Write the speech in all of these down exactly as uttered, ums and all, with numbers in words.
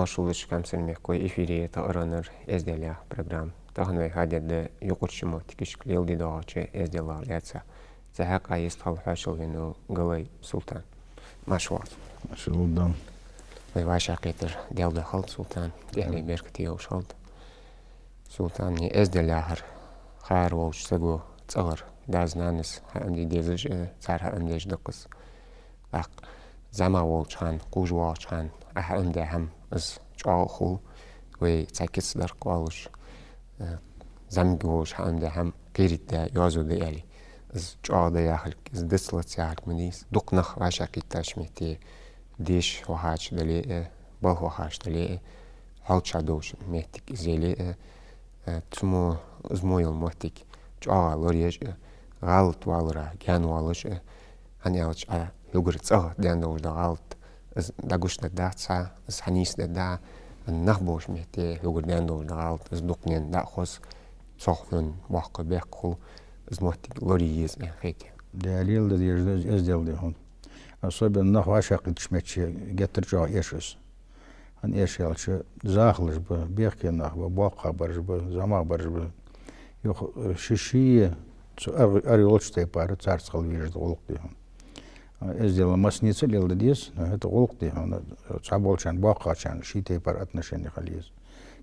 Маршал да шуга, хьамсара мехкахой, эфире я тха «Аронар эздел» яха программа. Тахан вай хьадергда юкъарча моттигашка леладе доагӀача эзделах лаьца. Цу хьакъехьа йистхила хьоашалгӀа венав Галай Султан. Марша воагӀалва. Маршал да. Вай вӀашагӀкхетар Даьла духьа хилда, Султан. Даьла беркате йолаш хилда. Султан, из эздел яхар хӀара волча саго цӀагӀара дас-нанас хьаӀомаде дезаш а, цар хьаӀомадеш да-кх из. ТӀаккха зӀамагӀа волча хана, кхувш воагӀача хана Ӏа хьаӀомадаь хӀама из чӀоагӀа а хул, вай цхьа кица дар-кх оалаш, э, зӀамига волаш хьаӀомадаь хӀама кхерийта да, йоазув да аьле, из чӀоагӀа да яхилга, из дицлац яхилга ма дий из. Дукха нах вӀашагӀкхийттача метте, деша вахача дале а, балха вахача дале а, хьоалчагӀа долча метте из яле а, э, цу мо, из мо йола моттиг чӀоагӀа лораеш а, гӀалат валара гаьна воалаш а, хӀана аьлча Ӏа хьогара цӀагӀа даьнна долаш да гӀалат, из дӀагучадаргдац хьа, из хьанийсдергда хьа, нах болча метте хьогара даьнна долаш да гӀалат, из дукханена дӀа а хоза, цох хьона боккха бехк хул, из моттиг лорае еза аьнна хет. Да, леладе дезаш да из эздел, дий хьона. Особенно нах вӀашагӀкхийттача метте геттара чӀоагӀа эш из. ХӀана эш аьлча, захалаш ба, бехке нах ба, боккхагӀбараш ба, зӀамагӀбараш ба. Юха, э, ший-ший цу ар-, ар йолча тайпара царца хила везаш да гӀулакх, дий хьона. Э, эздел массанеца а леладе деза, но хӀаьта гӀулакх, дий хьона, цхьаболчарна, боккхагӀчарна ший тайпара отношени хила еза.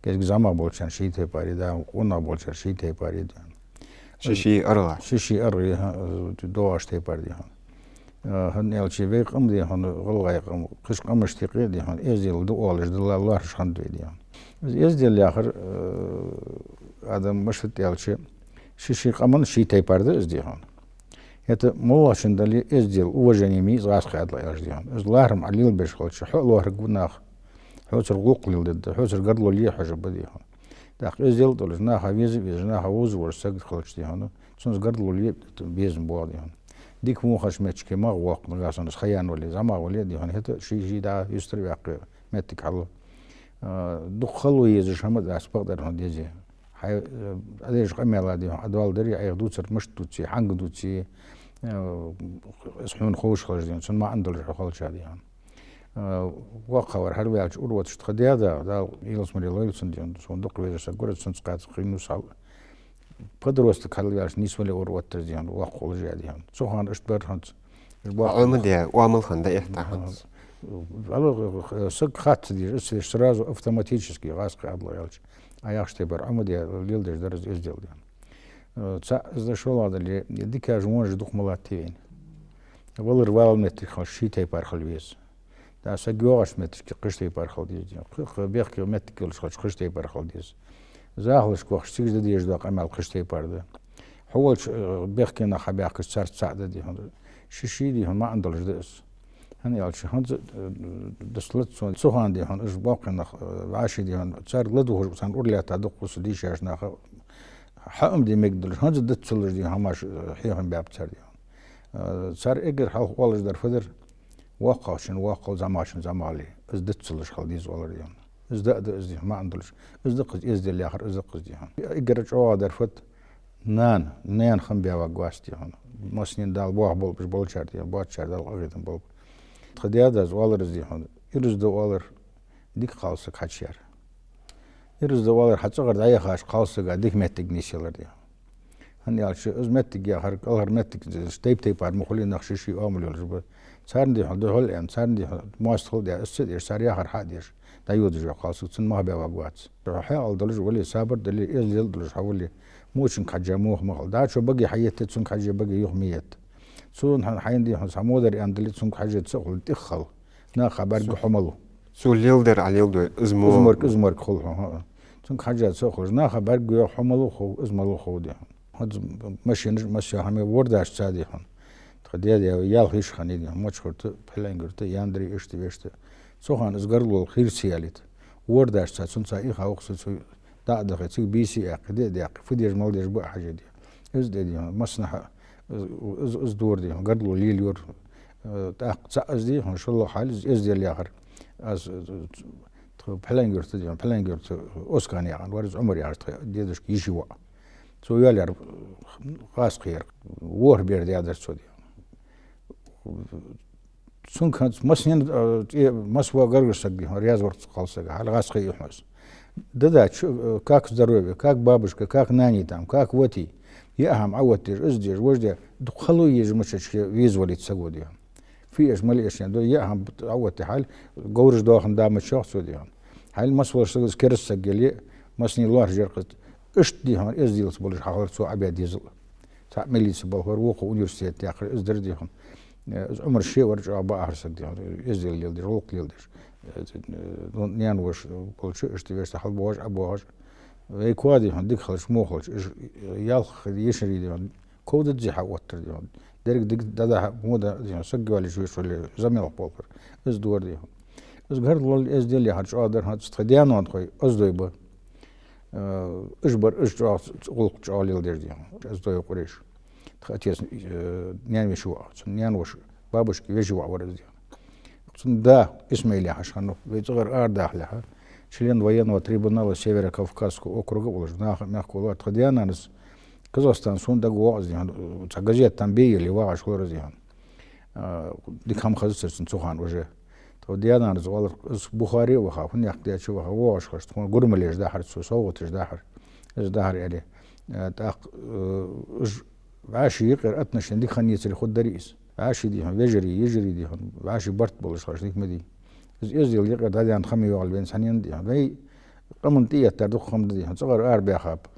КӀезига зӀамагӀа болчарна ший тайпара, да, къонахча болчарна ший тайпара, дий хьона. Ший-ший аргӀа. Ший-ший аргӀа, хӀа, э, доагӀаш тайпара, дий хьона. Э, хӀана аьлча вай къам, дий хьона, гӀалгӀай къам, кхыча къамашта юкъе, дий хьона, эздел да оалаш, дилла лоархӀаш хиннад вай, дий хьона. Из эздел яхар, э, адам мишта да аьлча, ший-ший къаман ший тайпара да из, дий хьона. ХӀаьта моллагӀчун дале эздел, уважение ма йий из, гӀазкхий Ӏаьдала аьлча, дий хьона. Из лархӀам Ӏа лелабеш хилча, хьо а лоархӀаргва наха, хьоцара гӀулакх леладергда, хьоцара гаргало ле хьожаргба, дий хьона. ТӀаккха эздел долаш, наха веза а везаш, наха вовзаш вола саг хилча, дий хьона, цунца гаргало ле безам боагӀа, дий хьона. Дика ма вахача метте магӀа воаккх нагахьа санна из хаян вале, зӀамагӀа вале, дий хьона, хӀаьта ший-ший дӀа юстара ваьккха моттиг хьалу. А, дукха хало езаш хӀама дац, бакъдар хьона дезе. Хьай, э, Ӏадешача къамаьла, дий хьона, Ӏа доаладари, Ӏайха дувцар мишта дувце, хьанга дувце, э, из хьона ховш хилча, дий хьона, цун маӀан долаш хьо хилча, дий хьона. Э, воккхагӀвар хьалваьлча, урваташ тха даь-да, Дала ялсмале лойла цун, дий хьона, сона дукха везаш саг вар из, цунца кхаьча кхийнув со хьал. Подросток хьалваьлча нийсвале урваттар, дий хьона, воккха волаш а, дий хьона. Цу хана иштта бар хӀанз. Ӏомаде оамал хиннад эхь тӀа хӀанз. Валлахь, саг хац ца дезаш, из сразу автоматически гӀазкхий Ӏаьдала аьлча, Ӏа яхача тайпара Ӏомаде леладеш дар из эздел, дий хьона. Э, цхьа из да, шоллагӀа дале, дикаш, вонаш дукха ма латте вайна. Валар вала моттиг хилча ший тайпара хила веза. Да, саг йоагӀача метте кхыча тайпара хила деза, дий хьона. Кхы-, кхы бехке моттиг йолаш хилча кхыча тайпара хила деза. Захалашка вахача цига де дезаш дола къамаьл кхыча тайпара да. Хьо волча, э, бехке нах хьабаьхкача царца цаӀ да, дий хьона. Ший-ший, дий хьона, маӀан долаш да из. ХӀана аьлча, хӀанз, э, дицлац сона. Цу хана, дий хьона, уж боккхий нах, э, вӀаший, дий хьона, цар ладувгӀаш, царна ура лаьтта дукха ва со дийшача наха, хьаӀомаде мегаш долаш, хӀанз а диц ца луш, дий хьона, хӀамаш, э, хьехам баьб цар, дий хьона. Э, цар эггара хьалха оалаш дар фу дар? ВоккхагӀчун воккхал, зӀамагӀчун зӀамагӀал. Из диц ца луш хила деза оалар, дий хьона. Из да а да из, дий хьона, маӀан долаш. Из да-кх из эздел яхар, из да-кх из, дий хьона. Эггара чӀоагӀа дар фуд? Нана, наьна хам баь варгвац, дий хьона. Массанена Дала боахаболба уж болчар, дий хьона, боацачар Дала къахетам болба. Тха даь-дас оалар из, дий хьона, ираз да оалар дика кхалсаг хьачуяр. Ираз да оалар хьа цӀагӀара дӀаяхача кхалсага дика моттиг нийсъялар, дий хьона. ХӀана аьлча из моттиг яхар, кӀалхара моттиг, тайп-тайпара ма хулий, нах ший-ший оамал йолаш ба. Царна, дий хьона, духьал аьнна, царна, дий хьона, моастагӀал а даь, из ца деш, цар яхар хьа а деш, дӀайодаш йола кхалсаг цунна мах баь варгвац. Хьо хьаькъал долаш вале, сабар а дале, эздел долаш хьо вале, вочунга хьежжа муха ма хила. ДӀачо баге хьаетта, цунга хьежжа баге юха ма етта. Цунна хьайна, дий хьона, цхьа модар аьнна дале, цунга хьежжа ца а хулаш, тӀеххьара наха бӀарга хьо малув. Цо леладер Ӏа леладой, из мо. Из морг, из морг хул хьона, хӀаа. Цунга хьежжа ца а хулаш, наха бӀарга йоагӀа, хьо малув хов, из малув хов, дий хьона. Хьо машинаш, массехьа хӀама вордашца, дий хьона. Тха даь-да ялх йиша хиннай, дий хьона, Мочкъий-Юрта, Пхьиленк-Юрта, Яндри, иштта, вешта. Цу хана из гаргало хийра ца ялийта, вордашца цунца ийха вахса цу дӀа а дахе, цига бийса а яьккхе, ди а даьккхе, фу деш, мала деш ба а хьажий, дий хьона. Из де, дий хьона, массанахьа из, из, из дора, дий хьона, гаргало лелайора. Э, тӀаккха цаӀ из, дий хьона, шоллагӀа хьал из эздел яхар. Аз, э, тха Пхьиленк-Юрта, дий хьона, Пхьиленк-Юрта Оскан яхаш вар из, Ӏумар яхаш тха дедушка йиший воӀ. Цо йоалаяьр гӀазкхий яр. ВорхӀ бер даьдар цо, дий хьона. Цунга хӀанз массанена, э, тӀе-, масса вола гаргара саг, дий хьона, раьза вар цу кхалсага, хьал гӀазкхий я хьона из. Да-да, чё, э, как здоровье, как бабушка, как нани там, как воти. Яа хӀама Ӏооттадеш, из деш, вож де, дукха хало еза мачачке веза валийта саго, дий хьона. Фу эш, мала эш, яа хӀама Ӏооттае хьал, говраш доахан да мачох цо, дий хьона. Хьал масса волча сага из кераста саг яле, массане лоархӀаш яр-кх из. Иштта, дий хьона, эзделца болаш хьалхара цо Ӏобаь дезал. ЦаӀ милице болхлой, вокхо университет яьккхар, из дар, дий хьона. Э, из Ӏумар ше вар чӀоагӀа бакъахьара саг, дий хьона, эздел леладеш, гӀулакх леладеш. Э, э, ну, наьна-воша болча, иштта вешта хьалбоагӀаш, ӀобоагӀаш. Вай коа, дий хьона, дика хилча, во хилча, уж ялх йишарий, дий хьона, ков дадзе хьаоттар, дий хьона. Деррига дика дӀадахьа, во да, дий хьона, саг йоалаеш веш вале, замелха болхар. Из дора, дий хьона. Из гаргало эздел яхар чӀоагӀа дар хӀанз тха даь-ноанахой, оздой ба. Э, уж бар, уж чӀоагӀа ц-, ц-, гӀулакх чӀоагӀа леладеш, дий хьона, оздой Къурейш. Тха отец, э, наьна-веший воӀ, цун наьна-воша, бабушкин веший воӀ вар из, дий хьона. Цун да Исмаил яхаш хиннав, вай цӀагӀара арадахалехьа, член военного трибунала Северо-Кавказского округа волаш, наха мехкахола, тха даь-нанас Казахстан сона дага воагӀа из, дий хьона, цхьа газета там бе яле, вагӀаш хулар из, дий хьона. А, дика хӀама хезацар цунна цу хана уже. Тха даь-нанас оалар, из Бухаре а ваха, фуннагӀа даьча а ваха, воагӀаш хилча, тхона гурмалеш дахьар цо, совгӀаташ дахьар. Из дахьар аьле. А, тӀаккха, э, уж вӀаший юкъера отношени дика хиннаяцаре хургдарий из. ВӀаший, дий хьона, вежарий, йижарий, дий хьона, вӀаший барт болаш хилча дика ма дий. Из эздел юкъера дӀадаьнна хӀама йоагӀалва вайна цхьаннена, дий хьона. Вай къаман тӀаэттар дукха хӀама да, дий хьона, цӀагӀара арабаьхаб.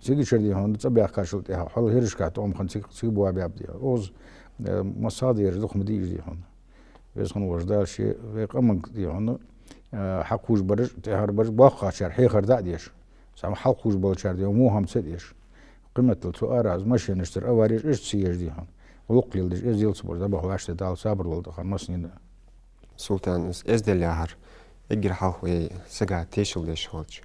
Цигачара, дий хьона, цӀабаьхкачул тӀехьагӀа хьол хӀирашка тӀом хинна цига, цига боабаьб, дий хьона. Укхаза, э, массадераш дукха ма дий уж, дий хьона. Веза хинна волча Дала ше вай къаманга, дий хьона, э, хьакхувш бараш, тӀехьара бараш, боккхагӀчар хьехар дӀа а деш, цхьа хьалкхувш болчар, дий хьона, во хӀама ца деш, къематдийнахьа цу арахьа из машинашцара авареш иштта ца еш, дий хьона, гӀулакх леладеш, эзделца болаш дӀабаха вӀаштӀехьа Дала сабар лолда хӀара массанена. Султан, из эздел яхар эггара хьалха вай сага тешал деш хилча,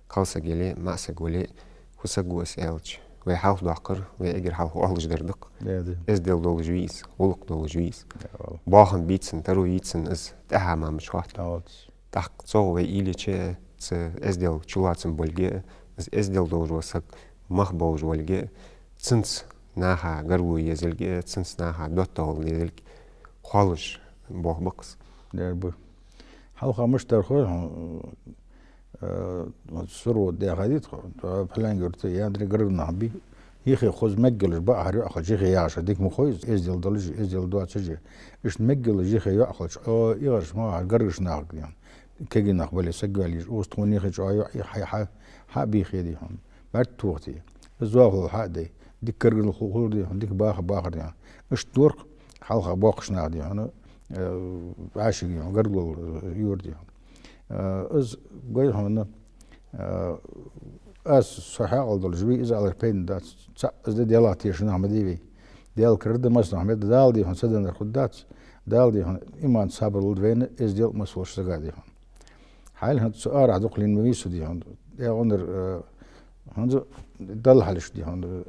кхалсаг яле, маӀсаг вале, фу саг ва из аьлча, вай хьалхадоаккхар, вай эггара хьалха оалаш дар да-кх. Да, да. Эздел долаш вий из, гӀулакх долаш вий из. Да, валла. Боахам бий цун, таро йий цун из, тӀехьа мамаш хоатт. Хьаоц. ТӀаккха цох вай уйла йича, цу эздел чулоацам болга, из эздел долаш вола саг мах болаш волга, цунца наха гаргало езалга, цунца наха доттагӀал дезалга, хоалуш болх ба-кх из. Дер ба. Хьалха мишта дар хой хьона, э, сурвода даьха дий тхо, тхо Пхьиленк-Юрта, Яндри гаргара нах бий. Юхе хоза мегаш ба, ахьар йоӀ хилча, юхе ягӀаш дика ма хой из, эздел долаш, эздел доацаш. Иштта мегаш юхе йоӀ хилча, о, игӀараш ма, гаргарча нахага, дий хьона. Кегий нах бале, саг йоалае еза, укхаза тхона юхе чӀоагӀа йоӀ, хьа, хьа, хьа а бийхе, дий хьона. БӀарг тохате. Из зоахалол хьа а дой. Дика гаргало ху-, хулар, дий хьона, дика баха бахар, дий хьона. Иштта дора-кх хьалха боккхагӀча наха, дий хьона, э, вӀаший, дий хьона, гаргало, э, йора, дий хьона. Э, из гой хьона, э, аз со хьаькъал долаш вий, из алар пайдана дац. ЦаӀ из де Даьлах тешаш нах ма дий вай. Даьла кара да массанахьа мел да, Дала, дий хьона, ца деннар хургдац. Дала, дий хьона, иман, сабар лолда вайна, эздел а масса волча сага, дий хьона. Хьал хӀанз цу арахьа дукха лийнна ма вий со, дий хьона. Э, гӀонар, э, хӀанз Далла хьалаш, дий хьона,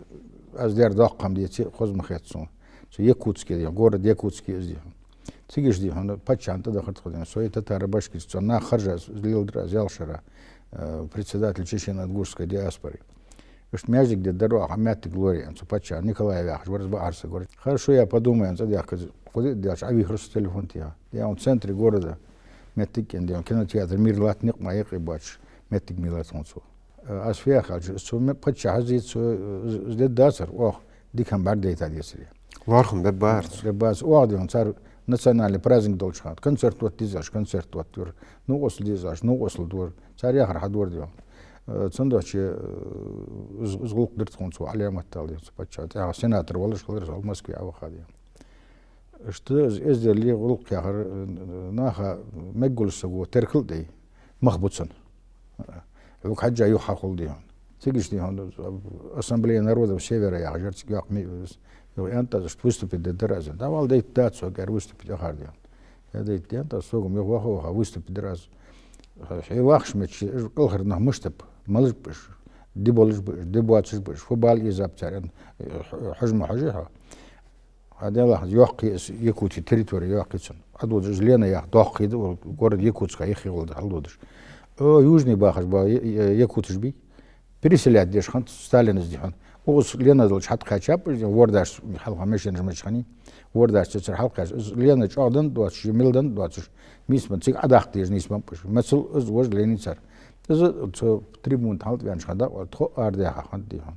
аз дер доккха хӀама деце а хоза ма хет сона. Цу Якутске, дий хьона, город Якутске из, дий хьона. Цига иштта, дий хьона, паччахьа тӀадахар тхо, дий хьона. Со и татары-башкирцы цу наха харжа аз, из леладир аз ялх шера, э, председатель чечено-ингушской диаспоры. Иштта маьждиг де дар оаха моттиг лорае аьнна, цу паччахьа Николаев яхаш вар из, бакъахьара саг вар. Хорошо, я подумаю, аьнна, цӀадаьхкача, кхо-диъ ди даьлча Ӏовийхар со телефон тӀа. Я, он центре города моттиг кӀен, дий хьона, кинотеатр «Мир» латта никъ ма юкъе боацаш моттиг мел латт хьона цо. Э, аз фу яха аьлча, цу ме-, паччахьа зе, цу, э, из де дацар, оаха дика хӀама бӀаргадайта дезар. ЛоархӀам бе бацар. Бе бацар. Оаха, дий хьона, цар национальный праздник долча хана концерт отта дезаш, концерт оттадора. Новкъостал дезаш, новкъостал дора. Цар яхар хьадора, дий хьона. Э, цудухьа, э, из, из гӀулакх дир тхона цо, Ӏаламат Дала, дий хьона, цу паччахьа. ТӀаккха сенатор волаш хилар из, Москве Ӏоваха, дий хьона. Иштта из эздел, гӀулакх яхар, э, наха мегаш вола саг ва, теркал а дой, мах ба цун. Хьога хьежжа юха хьахул, дий хьона. Цига иштта, дий хьона, Ассамблея народов Севера яхаш яр цига йоккха ми-, юха аьннад аз, иштта выступить де дар аз. ДӀавала, дайта дац хьога, аьлар, выступить ахар, дий хьона. Е дайта, аьннад аз, сога-м юха ваха-ваха выступить дар аз. Хьо вахаш мичча, уж кӀалхара нах мишта ба, малаш ба уж, де болаш ба уж, де боацаш ба уж, фу бала эзаб цар, аьнна, хьожа ма хьожий хьо. Хьа Даьллахь, йоккха я из, Якути территори йоккха я цун. Ӏододаш из Лена яха доккха хий да, город Якутска юххе гӀолла да хьалдодаш. О, южный бахаш ба я-, я-, якуташ бий. Переселять деш хиннад Сталина из, дий хьона. Укхаза Лена долча хьатӀакхаьчаб уж, дий хьона, вордашца, хьалха машенаш мичча хиннай, вордашца цар хьалкхаьча. Из Лена чӀоагӀа да доацаш, е мел да доацаш, нийсман цига Ӏодаккха дезаш нийсман ба уж. Мецал из вож Лена цар. Из цу трибуна тӀа хьалтӀаваьннача хана дӀа тхо арадаьха хиннад, дий хьона.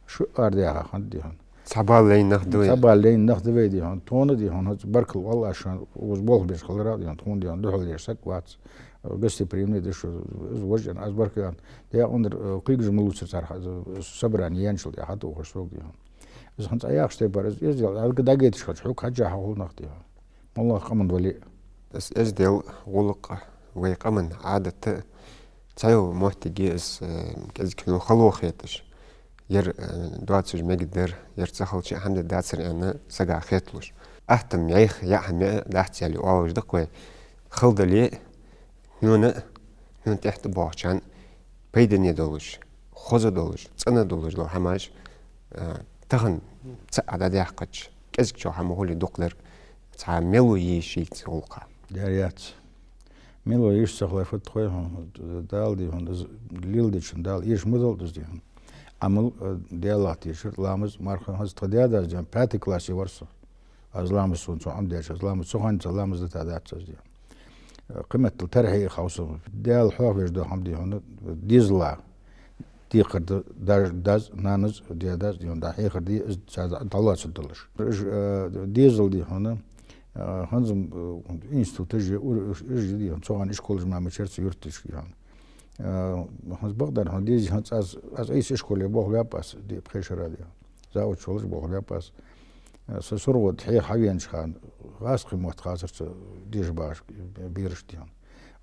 Шу арадаьха хиннад, дий хьона. Цхьа бала лайна нах да вай. Цхьа бала лайна нах да вай, дий хьона. Тхона, дий хьона, хӀанз баркал оал аз шоана, укхаза болх беш хиларах, дий хьона, тхона, дий хьона, духьал деш саг вац. Гостеприимный да шу, из вож аьнна, аз баркал аьнна. Декъандар, э, кулгаш ма лувцар цар, хьа-, собрани яьнначул тӀехьа хьатӀаухаш сога, дий хьона. Из хӀанз Ӏа яхача тайпара, из эздел, Ӏа дагаийташ хилча, хьога хьежжа хьахул нах, дий хьона. МоллагӀа къаман вале а. Из эздел, гӀулакх, вай къаман Ӏадат а, цхьайолча моттиге из, э, кӀезига хьона хало хеташ. Ер, э, доацаш мегаргдар, ер ца хилча а хӀама де дацар аьнна сага хеталуш. Атта ма йий, яа хӀама яа дац аьле оалаш да-кх вай. Хала дале а, хьона а, хьона тӀехьа тӀабоагӀачарна а пайдане долаш, хоза долаш, цӀена долаш дола хӀамаш, э, тахан цаӀ дӀадаьккхача, кӀезигчох хӀама хуле дукха лерг, цхьа мело е йиш йий цу гӀулакха? Дер яц. Мело е йиш ца хилар фуд тхой, хьона, Дала, дий хьона, из леладечун Дала эша ма долда из, дий хьона. Ӏамал, э, Даьлах дешар, ламаз, марха, хӀанз тха даь-дас, дий хьона, пятый классе вар со. Аз ламаз сона цо Ӏомадаьча, аз ламаз, цу хана цо ламаз дита дац аз, дий хьона. Э, кхыметтел тара хье а хов со. Даьла хьоахавеш дола хӀама, дий хьона, дезала декхар да, даж-, дас, нанас, даь-дас, дий хьона, дӀахьехар де, из царца дӀалоацаргдолаш. Уж, э, дезал, дий хьона, э, хӀанз-м, э, институташ я, ур-, уж, уж я, дий хьона, цу хана ишколаш мара мичча яр цу юрташка, дий хьона. Э, хӀанз бакъдар хьона дезий, хӀанз аз, аз айса ишколе болх баьб аз, ди-, пхе шера, дий хьона. Завуч волаш болх баьб аз. Э, со СургӀа тӀа хьеха хьавенача хана, гӀазкхий мотт хацар цу деша багӀача берашта, дий хьона.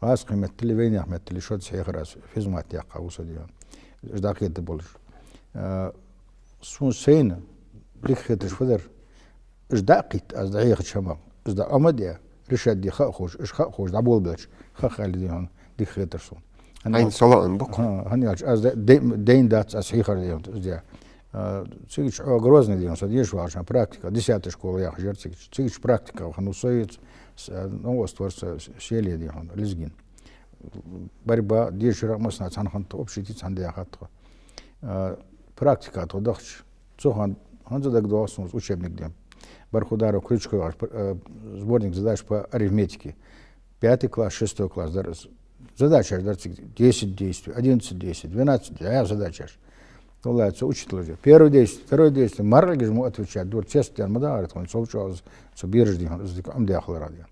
ГӀазкхий меттали, вайнаьха меттали шозза хьехар аз, физмат яьккха ва со, дий хьона. Уж дӀакхетаргболаш. Э, сона сайна дика хеташ фу дар, уж дӀа а кхийтта, аз дӀахьехача хӀамах, из дӀа Ӏомадаь, решать де ха а ховш, уж ха а ховш дӀаболабелча, ха а хаьле, дий хьона, дика хетар сона. ХӀана аьлча, хӀана аьлча аз дай-, дай-, дайна дац аз хьехар, дий хьона, из де. А, цигача Ӏо Грозный, дий хьона, со деша вагӀача хана практика, десятая школа яхаш яр цигача. Цигача практика хиннав со, с-, новоствор со, с-, селе, дий хьона, лезгий. Борьба, дешара, массане цхьана хиннад, общежитие цхьана даьхад тхо. А, практика тхо дахача, цу хана, хӀанз а дагадоагӀа сона, из учебник, дий хьона, Бархударов, Крючков яхаш, пр-, э, сборник задач по арифметике. Пятый класс, шестой класс дар из. Задачаш дар цига: десять действий, одиннадцать действий, двенадцать де-, э, задачаш. Валлахӏи, цу учитело же: первое действие, второе действие, маркъагаш мо отвечать дора, тест даьнна ма дагӀар тхона, цул чӀоагӀа из, цу бераша, дий хьона, из дика Ӏомадаь хиларах, дий хьона.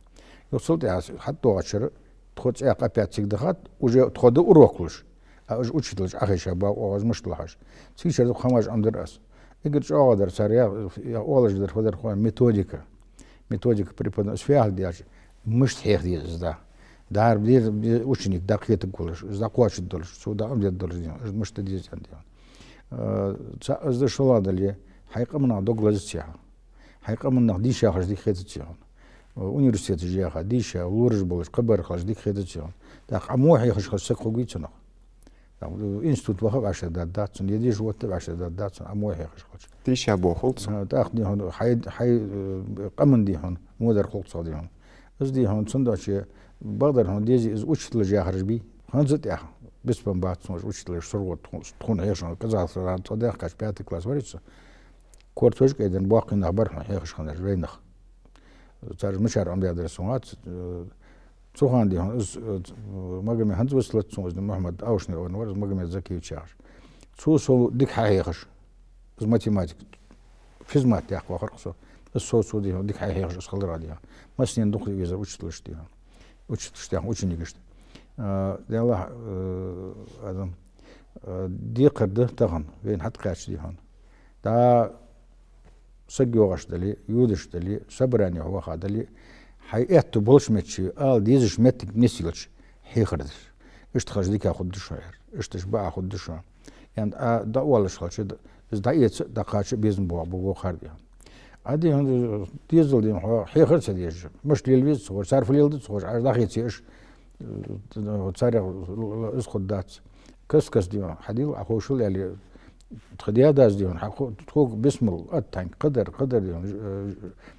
Юха цул тӀехьа хьатӀадоагӀача шера тхо цӀаькха опять цига дахад, уже тхо да урок луш. А уж учителаша Ӏохайшаб, оаха уж мишта лохаш. Цигача шера дукха хӀамаш Ӏомадаьр аз. Эггара чӀоагӀа дар цар, я, я оалаш дар, фу дар хой, методика. Методика преподавания, из фу яхилга да аьлча, мишта хьеха деза из дӀа. ДӀара де-, де-, ученик дӀакхетаргволаш, из дӀакхоачаргдолаш, цо дӀаӀомадаргдолаш, дий хьона, из мишта деза аьнна, дий хьона. Э, цаӀ из да, шоллагӀа дале, хьай къаманах дог лазац яха. Хьай къаманах дийша яхараш дика хетац, дий хьона. Университеташ яха, дийша, лораш болаш, кхыбараш хилараш дика хетац, дий хьона. ТӀаккха Ӏа мо хьехаш хилча саг хургвий цунах? ТӀаккха институт ваха вӀаштӀехьдаргдац цунна, е деша отта вӀаштӀехьдаргдац цунна, Ӏа мо хьехаш хилча. Дийша болх хул цунна. А, тӀаккха, дий хьона, хьай, хьай, э, къаман, дий хьона, модар хул цох, дий хьона. Из, дий хьона, цудухьа бакъдар хьона дезий, из учителаш яхараш бий. ХӀанз а тӀехьа бицбенна бац сона уж учителаш СургӀа тхо-, тхона хьеша, Казахстане тхо даьхкача, пятый класс вар-кх со. Корточка айденна боккхий нах бар хьона хьехаш хиннараш, вайнах. Цар мичара Ӏомадаьдар сона вац, э, цу хана, дий хьона, из, э, Магомед, хӀанз вицлац сона из, Мухьмад Аушнер вар, из Магомед Закиевич яхаш. Цо со дика хьахьехаш, из математик, физмат яьккха вахар-кх со. Из со, цо, дий хьона, дика хьахьехаш из хиларах, дий хьона. Массанена дукха везар учителаш, дий хьона. Учителашта, дий хьона, ученикашта. Э, Даьллахь, э, адам, э, декхар да тахан, вайна хьатӀакхаьчача, дий хьона. ДӀа саг йоагӀаш дале, йодаш дале, собране хьо ваха дале, хьай аьттув болча меттиге, ала дезача моттиг нийсъелча, хьехар деш. Иштта хилча дика хургда шоана, яхар. Иштта хилча бакъахьа хургда шоана. Эн а дӀаоалаш хилча, из дӀаэца а, дӀакхача а безам боагӀа, бу вохар, дий хьона. А, дий хьона, дезал, дий хьона, хьо хьехар ца деш, мишта лела веза ца ховш, цар фу леладу ца ховш, Ӏа дӀахеце, аш, э, царех из хургдац. Каст-каста, дий хьона, хьадийла, Ӏа ховшал аьле, тха даь-дас, дий хьона, хьа ху-, тхога бисмал, ат тхьанг, кхыдар, кхыдар, дий хьона, ж-, э,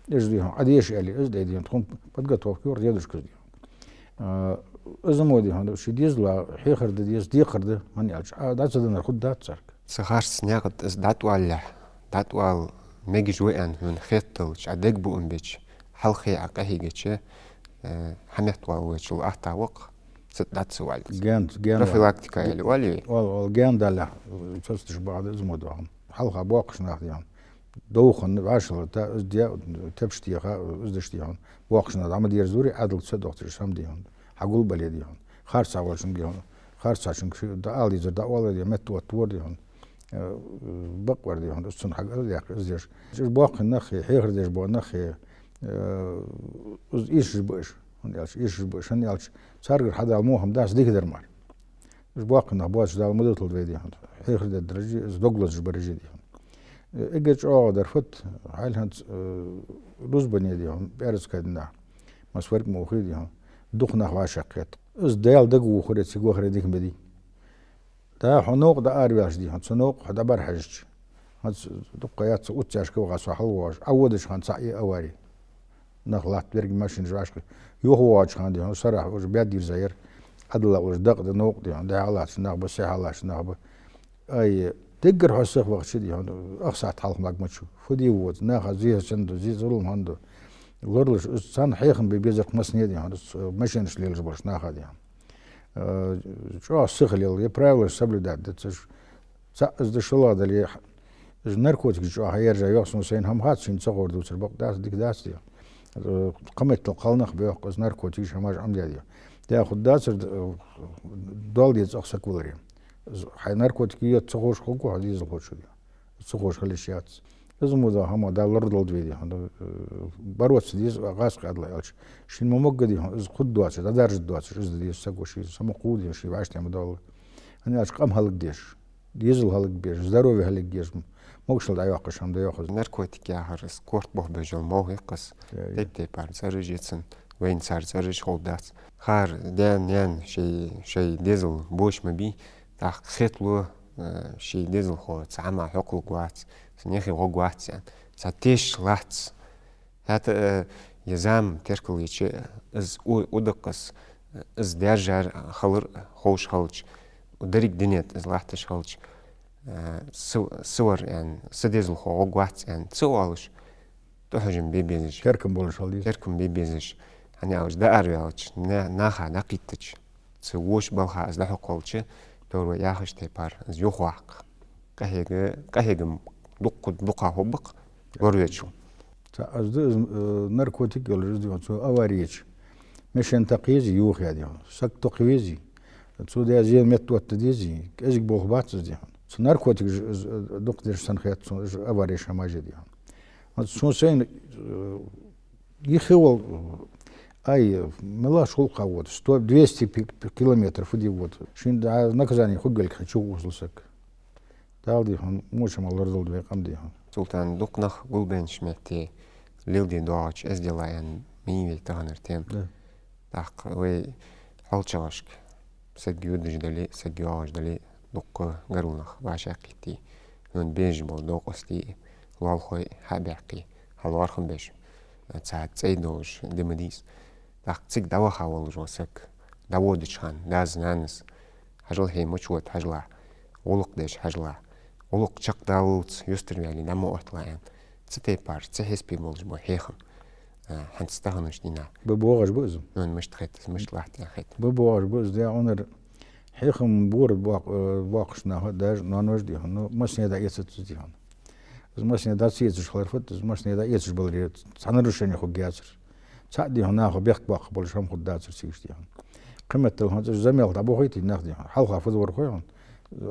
иж, дий хьона, Ӏа деша аьле, из де, дий хьона, тхона подготовка йора дедушкас, дий хьона. А, из мо, дий хьона, ший дезала хьехар де деза, декхар де, хӀана аьлча, Ӏа дӀа ца деннар хургдац царга. Цу харц наькъа тӀа из дӀатӀавалалехь, дӀатӀавала мегаш ва аьнна хьона хеталча, Ӏа дегабуам беча, хьалххе Ӏа къахьийгача, э, хьаметтавала вайчул атта вакх, цу тӀа дӀа ца валийта. Гаьна, гаьна. Профилактика аьле оал вай. Оал, оал, гаьна далехь, цацдеш бахьа да из мо доагӀа. Хьалха боккхийча наха, дий хьона, довхан вӀашагӀлата, из де, тепаш теха, из деш, дий хьона, боккхийча наха дӀа ма дерзавир, Ӏаьдал ца дохтараш хӀама, дий хьона, хьагулбале, дий хьона. Харцахьа волчунга, дий хьона, харцахьачунга ши да ала дезар, дӀаоалар, дий хьона, меттавоттавар, дий хьона, э, бакъвар, дий хьона, из цунна хьагардаьккха, из деш. Уж боккхий нах хи, хьехар деш бола нах хи, э, из эшаш ба уж, хӀана аьлча, эшаш ба уж, хӀана аьлча, царгара хьадала мохам дац дикадар мара. Уж боккхий нах боацаш Дала ма дуталда вай, дий хьона. Хьехар дергдараш а, из дог лазаш бараш а, дий хьона. Э, эггара чӀоагӀа дар фуд, хьайла хӀанз, э, рузбане, дий хьона, пӀаьраска дийнахьа, масса верг ма ухий, дий хьона, дукха нах вӀашагӀкхет. Из Дала дагавоахаре, цига вахаре дика ма дий. Да, хьо новкъа дӀаараваьлча, дий хьона, цу новкъа хьо дӀабӀарахьежача, хӀанз дукха яц, цу уццашка ваха со хьалвоагӀаш, Ӏа водача хана цхьа а авари. Нах латт верг, машинаш вӀашка. ЮхавоагӀача хана, дий хьона, сарахьа уж баьд дирза яр. Ӏадала уж дакъа да, новкъа, дий хьона, дехьа латташ нах ба, сехьа латташ нах ба. Ай, деггара хьо сиха вахача, дий хьона, ах сахьат хьалха маг ма чу. Фу де вод, наха зе сенна ду, зе зулам хӀана ду. Лоралуш, из царна хьехам бе безар-кх массане, дий хьона, из, э, машинаш лелаш болча наха, дий хьона. Э, чӀоагӀа сиха лела, е правилаш соблюдать де ца Цхьаъ из да, шоллагӀа дале, из наркотикаш чӀоагӀа хьаяржа йоах сона, сайна хӀама хац, шийна ца ховр дувцар бакъ дац, дика дац, дий. Э, кхыметтел кхалнах ба йоах-кх из наркотикаш, хӀамаш Ӏомадаь, дий. Даьхуд дацар, э, доал деза цӀагӀа саг валаре. Из хьай наркотик йода ца ховш хургва хьо дезалхочо, дий. Ца ховш хила йиш яц. Из мо да хӀама, Дала лорадолда вай, дий хьона, э, бороться деза, гӀазкхи Ӏадала аьлча. Шийна ма могга, дий хьона, из хургдоацаш, дӀадаржаргдоацаш, из деза саго ший, самукъа ва, дий хьона, ший вӀаштӀехьа ма доалла. ХӀана аьлча къам хӀалакдеш, дезал хӀалакбеш, здоровье хӀалакбеш, могашал дӀайоаккхаш хӀама да йоах из. Наркотик яхар из корта бохабеш йола мох я-кх из. Тайп-тайпара цӀераш я цун, вайна цар цӀераш ховргдац. ХӀара даьна-наьна шоай, шоай дезал бовш ма бий, тӀаккха хеталу, э, ший дезалхо цхьа хӀама хьокхалургвац, цун яхе гӀоргвац аьнна, цхьа тешаш латт. ХӀаьта, э, е зама теркалйича, из у-, удаккхас, из даьржар хилар ховш хилча, деррига дунен тӀа из латташ хилча, э, са, са вар аьнна, са дезалхо гӀоргвац аьнна ца оалаш, тӀахьожам бе безаш. Теркам болаш хила деза. Теркам бе безаш. ХӀана аьлча дӀаараваьлча, на-, наха дӀакхийттача, цу воча балха из дӀахьокхалча, товр вай яхача тайпара из юхаваккха. Къахьега-, къахьегам дукха, дукха хургба-кх лоравечул. Цхьа из да из, э, наркотик йолаш из, дий хьона, цу авари еча. Машен такха езий, юха, дий хьона. Саг токха везий. Цо даь зе меттаоттаде дезий. КӀезига болх бац из, дий хьона. Цу наркотикаш из, э, дукха деш санна хет сона, уж авареш, хӀамаш, дий хьона. Хьанз сона сайна, э, Юхе вол, ай, мелаш гӀулакха вода, сто, двести пи-, пи-, километр фу де вода. Шийна дӀа наказани хургьялга хьи чу гӀусла саг. Дала, дий хьона, моча ма лорадолда вай къам, дий хьона. Султан, дукха нах гулбеннача метте леладе доагӀача эздела аьнна ма йий вай таханара тема. Да. ТӀаккха вай хьоалчагӀашка саг йодаш дале, саг йоагӀаш дале, дукха гаргара нах вӀашагӀкхийтте, хьона безаш бола довкъостий, лоалахой хьа а баьккхе, хьа лоархӀам беш, цхьа цӀай долаш де ма дий из. ТӀаккха цига дӀаваха волаш вола саг, дӀаводача хана, дас-нанас, хьажал, хье мича вода хьажалахь, гӀулакх деш хьажалахь, гӀулакх чакхдаллалца юстарваьле дӀа ма отталахь аьнна, цу тайпара, цу хьисапе болаш бола хьехам, а, хӀанз таханарча дийнахьа. Ба боагӀаш ба из. Хьона мишта хет из, мишта латт аьнна хет? Ба боагӀаш ба из, даь Ӏунар хьехам бора боккх-, э, боккхийча наха, даже ноанойча, дий хьона, ну, массане дӀаэцац из, дий хьона. Из массане дӀа ца эцаш хилар фуд, из массане дӀаэцаш баларе цхьа нарушени хургьяцар. Цхьа, дий хьона, наха бехк боаккхаш болаш хӀама хургдацар цига, дий хьона. Кхыметтел хӀанз уж замел дӀабохийта нах, дий хьона. Хьалха фу дар хой хьона,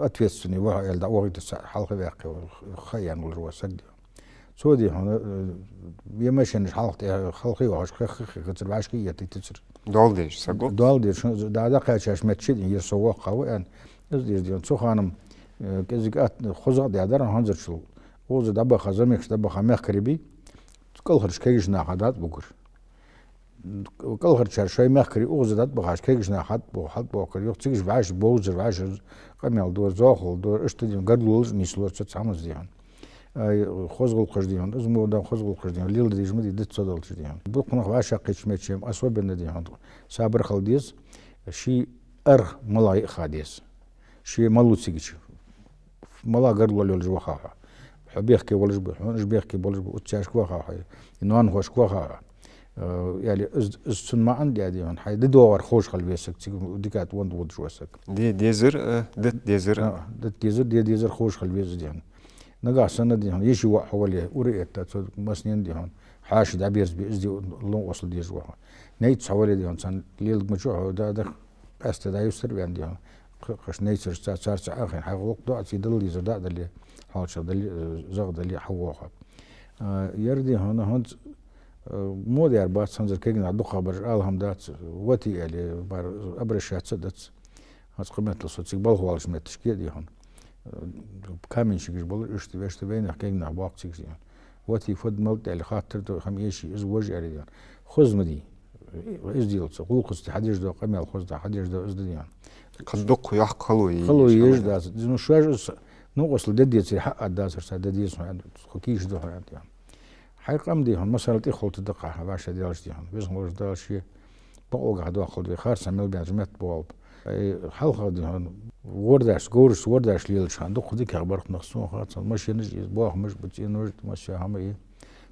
ответственный ва хьо аьле дӀаохийта цхьа хьалха ваьккхе, ха яьнна волаш вола саг, дий хьона. Цо, дий хьона, э, е машенаш хьалха тӀа, хьалха йоахаш, хи-, хи-, хи-, хи-, кацар, вӀашка еттийтацар. Доал деш, саго? Доал деш, дӀа-, дӀакхаьчача метте, дий, ер со воккхагӀа ва аьнна. Из деш, дий хьона, цу хана Э, кӀезига атта хоза а даьдар хӀанзарчул. Укхаза дӀабаха, зӀамигача дӀабаха мехкарий бий, кӀалхарча кагийча наха дӀатӀабугар. КӀалхарчар шоай мехкарий укхаза дӀатӀабахача кагийча наха хьатӀабу-, хьатӀабохкар. Юха цига вӀаши бовзар, вӀаши къамаьл дар, зоахал дар, иштта дий хьона, гаргало лелаш нийслора цхьа хӀамаш дий хьона. Ай, хоза гӀулакхаш дий хьона, из мо дан хоза гӀулакхаш дий хьона, леладе дезаш ма дий, диц цо долча дий хьона. БоккхагӀа вӀашагӀкхийтта меттача, особенно дий хьона, сабар хила деза, ший аргӀа малагӀа я аьнна ха деза. Ше малув цигача, малагӀа гаргало йолаш ваха хьо. Хьо бехке волаш ба, хьона уж бехке болаш ба, уццашка ваха хьо, и ноанахошка ваха хьо. Э, яли из, из цун маӀан да дий хьона, хьай де доагӀар ховш хила веза саг, цига дикагӀа вон водаш ва саг. Де дезар, э, дита дезар. А, дита дезар, де дезар ховш хила веза дий хьона. Нагахь санна дий хьона, йиший воӀ хьо вале, ура этта, цо массанена дий хьона, хьаьша дӀаберзабе, из де лонкъослу дезаш ва хьо. Найц хьо вале дий хьона, царна леладе мача хьо, да, да, къаьстта дӀаюстар вена дий хьона. Кх-, кхаш найцараш ца-, царца Ӏохайна, хьай гӀулакх доаций, дала дезар дӀа а дале, хьоалчагӀа дале, э, загӀа дале, хьавоагӀа. А, ер дий хьона, хӀанз, э, мо дар бац, хӀанзара кагий нах дукхагӀбараш ала хӀама дац, вати аьле, бар обращаться дац. ХӀанз кхы меттел со цига балха волча метташка дий хьона. Э, каменщикаш болаш, иштта, вешта вайнах кагий нах боахк цига дий хьона. Вати фуд мел тӀа аьле хаттар ду, хӀама эший, из вож аьле дий хьона. Хоза ма дий. Из делаца, гӀулакхаца хьадеш дола къамаьл хоза да, хьадеш дола из да дий хьона. Кхы дукха йоккха хало е-, хало еш дац. Ну, шоаш из, ну, къосла де дезацар, хьа а дацар, ца де деза хьона, хьо кийча да хьона дий хьона. Хьай къам дий хьона, масала тӀехулта дакха, вӀаши делаш дий хьона. Везан волча Дала ше бакъолгахьа доаккхалда вай, харцахьа мел баьннача метта боагӀалба. Э, хьалха дий хьона, вордашца, говрашца вордаш лелача хана, дукха дикагӀа барт нах сона хац, машинаш из, боахамаш ба, цӀенош да, масса хӀама я.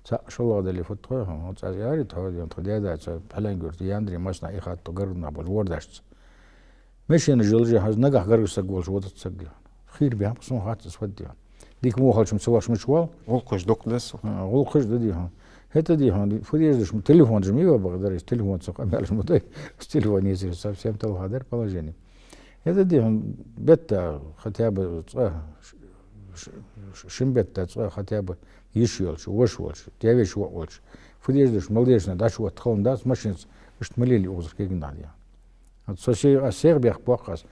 ЦаӀ шоллагӀа дале, фуд тхо, хӀанз аз яхар тхо дий хьона, тха даь-да, цу Пхьиленгерта Яндри массанахьа ихатта гаргара нах болча вордашца. Машинаш йолаш, хӀанз нагахь гаргара саг волаш вода цу сага. Хийра баьннаб сона хац из фуд дий хьона. Дика мо хилча-м ца вахаш мича вал. ГӀулакхаш дукха да сона. А, гӀулакхаш да дий хьона. ХӀаьта дий хьона, фу дезаш ма, телефонаш ма йий бакъдар, из телефонца къамаьлаш ма дай. Из телефон езар совсем талхадар положени. ХӀаьта дий хьона, бетта хотя бы цкъа, ш-, ш-, ш-, шин бетта цкъа хотя бы йиша йолча, воша волча, даь-веший воӀ волча, фу дезаш, мел дезаш, дӀачуотта хала дац, машинаца иштта ма лелае укхазара кагий нах дий хьона. Со се-, аз сех бехк боаккх аз.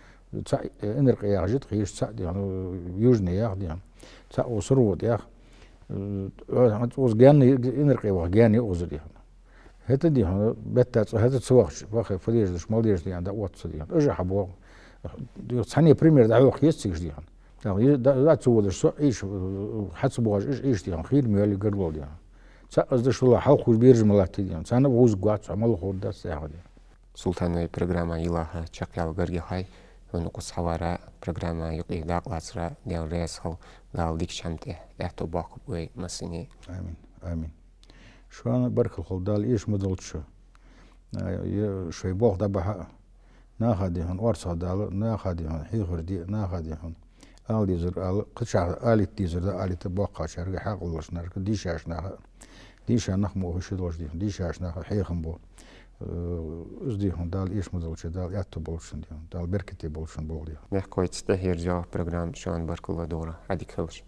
ЦаӀ, э, Инаркъе яхаш я тха йиша, цаӀ дий хьона, Южный ях дий хьона. ЦаӀ укх Сурвода ях. Э, укхаза гаьна, Инаркъе ваха гаьна я укхазара дий хьона. ХӀаьта дий хьона, бетта цкъа хӀаьта ца вахача, ваха, фу дезаш, мел дезаш дий хьона, дӀаотт цо дий хьона. Уж а хьабоагӀа. Цхьанне пример дӀахьокха еза цига дий хьона. ТӀаккха из дӀа-, дӀа ца водаш со, Ӏийша, э, хьа ца боагӀаш, уж Ӏийша дий хьона, хийра ма йоалий гаргало дий хьона. ЦаӀ из деш вале, хьалхуш бераш ма латтий дий хьона. Царна а вовзаргвац хьо, мала ховргдац цхьа хӀама дий хьона. Султан, вай программа йилла чакхъяла гаргга хьай, хьона укхаза хьавара, программа юкъе дакъа лацара, Даьла раьза хилва, Дала дикача хӀама тӀа аьттув боаккхалба вай массане. Амин, амин. Шоана баркал хилда, Дала эша ма долда шо. А, е, шоай болх дӀабахьа а, наха дий хьона орцагӀдала, наха дий хьона хьехар де а, наха дий хьона ала дезар ала, кхычахьа алийта дезар да алийта, боккхагӀчарга, хьаькъал долча наха, дийшача наха, дийша нах мо хӀуша долаш дий хьона, дийшача наха хьехам бу. Э, из дий хьона, Дала эша ма долда шо, Дала аьттув болба шун дий хьона, Дала беркате болба шун болх дий хьона. Мехкахой, цу тӀехьа ерзаю программа, шоана баркал ладувгӀар, Ӏадика хилда шо.